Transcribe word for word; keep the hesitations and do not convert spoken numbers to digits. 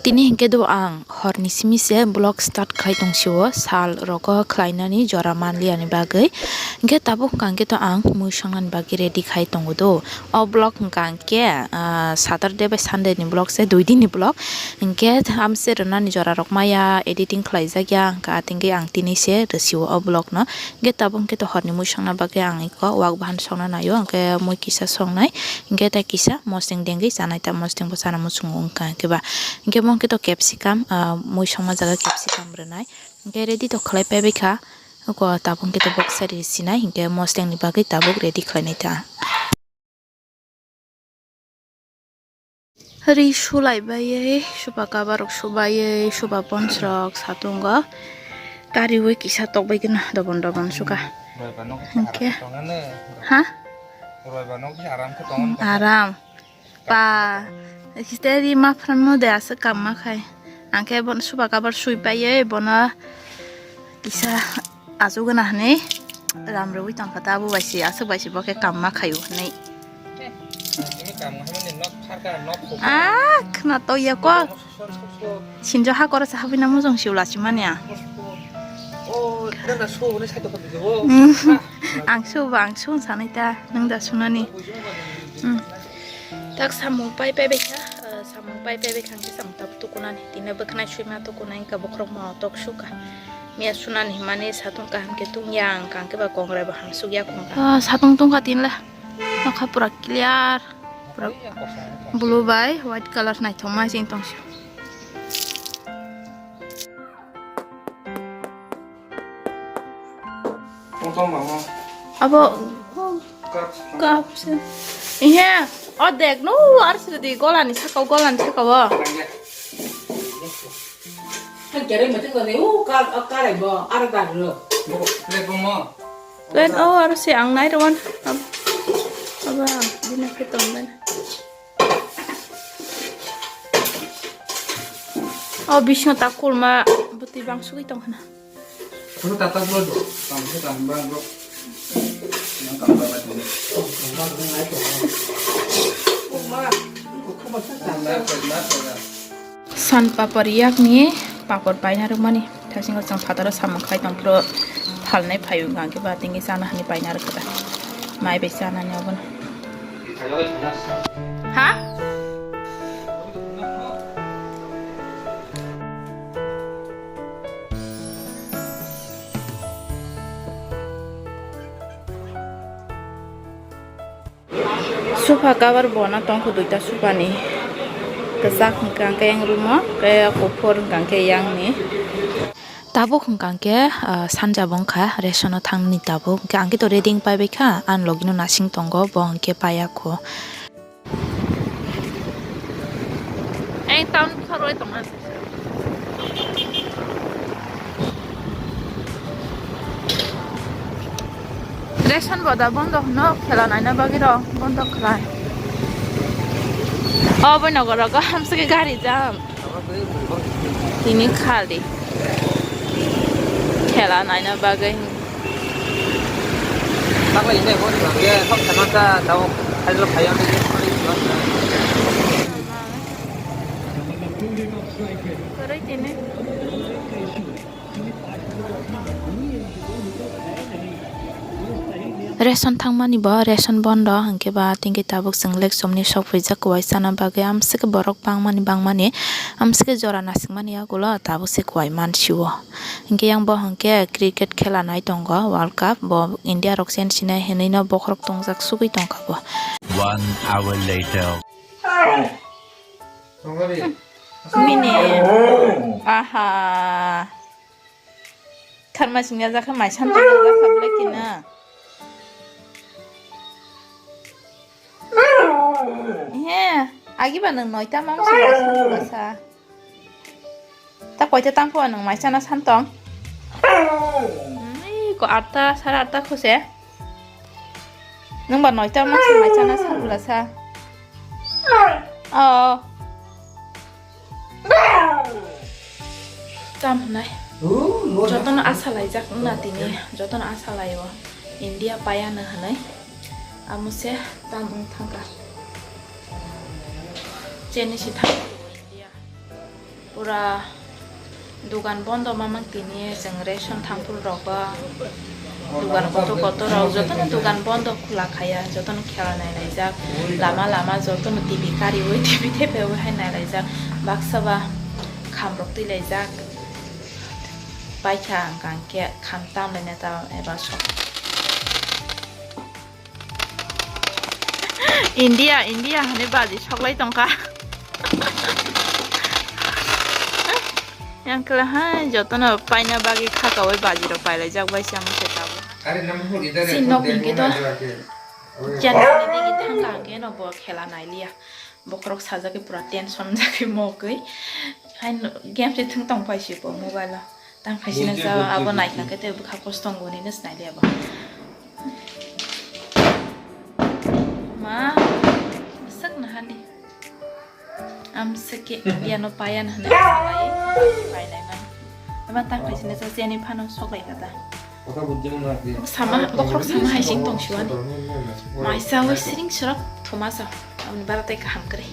Tini hinkhe do ang horni simi se vlog start khlai tong sio, sal rogo khlainani jora manliya ni bagwi. Hinkhe tabuk hwnkha hinkhe to ang mui songnani bagwi ready khai tongo do. O vlog hwnkha hinkhe, ah, Saturday bai Sunday ni vlog se, dui din ni vlog. Hinkhe amse rwnani jora rok maya editing khlai jak ya, hwnkha hinkhe ang tini se rwsio o vlog no. Hinkhe tabuk hinkhe to horni mui songna bagwi ang iko wak bahan songna naio, hinkhe mui kisa songnai. Hinkhe tei kisa moseng dengwi chanai ta, moseng bo chana muchungo wngkha hinkhe ba. Hinkhe mo hinkhe to capsicum, ah, mui songma jaga capsicum rwnai. Hinkhe ready to khlai paibai kha. Oko tabuk hinkhe to boksa ri sinai, hinkhe moseng ni bagwi tabuk ready khlainai ta. Ri sulai baiwi, supa kabar rok subaiwi, supa pons rok satungo. Kariwi kisa tokbai gana dobon dobon suka. Hinkhe. Ha? Aram. Pa, kiste ri ma phramo de aswk kamma khai. Angkhe bono supa kabar sui paiwi, bono kisa achugana hwnwi ram rwui tongkha ta, abo bai se aswk bai se bo khe kamma khaio hwnwi. Ah, khna to ya ko. Sinjo ha koro sa habwi na mujung siula simani a. Mm, ang suba, ang su sanai ta, nang da sunani. Mm. Tak samung pai pai bai kha, eh, samung pai pai bai kha, ang khe samung tabuk tukunani. Tini bwkhnai suima tukunai, wngkha bokhorok ma tok suka. Miya sunani himani satung kaham khe tungya, ang kang khe ba kongrai bo hamsuk ya kongkha. Ah, satung tungkha tinla. Nokha pura clear. Pura blue bai white color naithok ma sing tong sio. Abo cup se. Ihe, o dek no, ar se di golani saka, golani saka o. Plate o, aro se ang nai rwan. Abo, abo ang bini khe tong bana. O bisingo ta kulma bwtwi bang sugui tong khna. Kunu tata bro do, tang se tang bang bro. Nang kam ba tong. San papar yakni papar paina rwmani. Thasingo chwng phataro samung khai tong phuru phalnai phaio hwnkha khe ba tingwi chana hwnwi paina rwkha da. Mai bai chanani obono. Ha? Sofa cover bona tongkha duita sofa ni. Kwchak hwnkha khe yang room o, khe kuphur hwnkha khe yang ni. Tabuk hwnkha khe, ah, sanja bo wngkha ration o thangni tabuk. Hwnkhe ang khe to ready wng pai bai kha, ani logi no nasing tongo, bo hwnkhe paiya kho. Ang town bwsarwi tongma. Ration boda bondo hwno, khela naina bagwi rok bondo khlai. O bwino goro go hamsike gari jam. Tini khali khela naina bagwi. Kwrwi tini. Ration thangmani bo, ration bondo hwnkhe ba, tingkhe tabuk chwng lekchomni sok phaijak kwai chana bagwi, amswkhe borok bangmani bangmani, amswkhe jora nasikmani yagulo tabuk se kwai mansio. Hwnkhe yang bo hwnkhe cricket khela nai tongo, World Cup, bo India rok chen sinai hinwi no bokhorok tongjak sugwi tongkha bo. One hour later. Mini. Aha. Kharma singya jakha mai san tangya jakha belai kina. He, agi ba nang noita mang sa sa. Ta koita tang pho nang mai sana san tong. Ai, ko atta, sara atta khose. Nang ba noita mang sa mai sana san bula sa. Oh. Tam hwnai. Jotono asa laijak wngna tini, jotono asa laio. India paya no hwnwi. Amo se tam wng thangkha. Chini si thang India. Pura dugan bondo mamang tini chwng ration thampul rok ba dugan kotor kotor rok jotono dugan bondo khula khaya, jotono khela nai laijak, lama lama jotono T V kariwi T V thepewi hai nai laijak, baksa ba kham rok twi laijak, paikha hwnkha hwnkhe kham tam laina ta eba sok. India, India hwnwi baji soklai tongkha. Yang kla hai jotono paina bagwi khakaui baji rok pailai jak bai se amo se tabuk. Chini nok hwnkhe to January digi thangkha hwnkhe no bo khela nailiya. Bokhorok sajagwi pura tension jagwi mokgwi. Hai game se thwng tong pai si bo mobile o. Tang phaisina sa abo naikha khe tei bwkha kostong goni no sinai de abo. Ma, sak na hali. Am seke India no payan hane salai, pailai man. Ama tang phaisina sa seni phano soklai kata. Sama, bokhorok sama hai sing tong siwani. Maisa o siring sirok thoma sa. Amni bara tei kaham kre.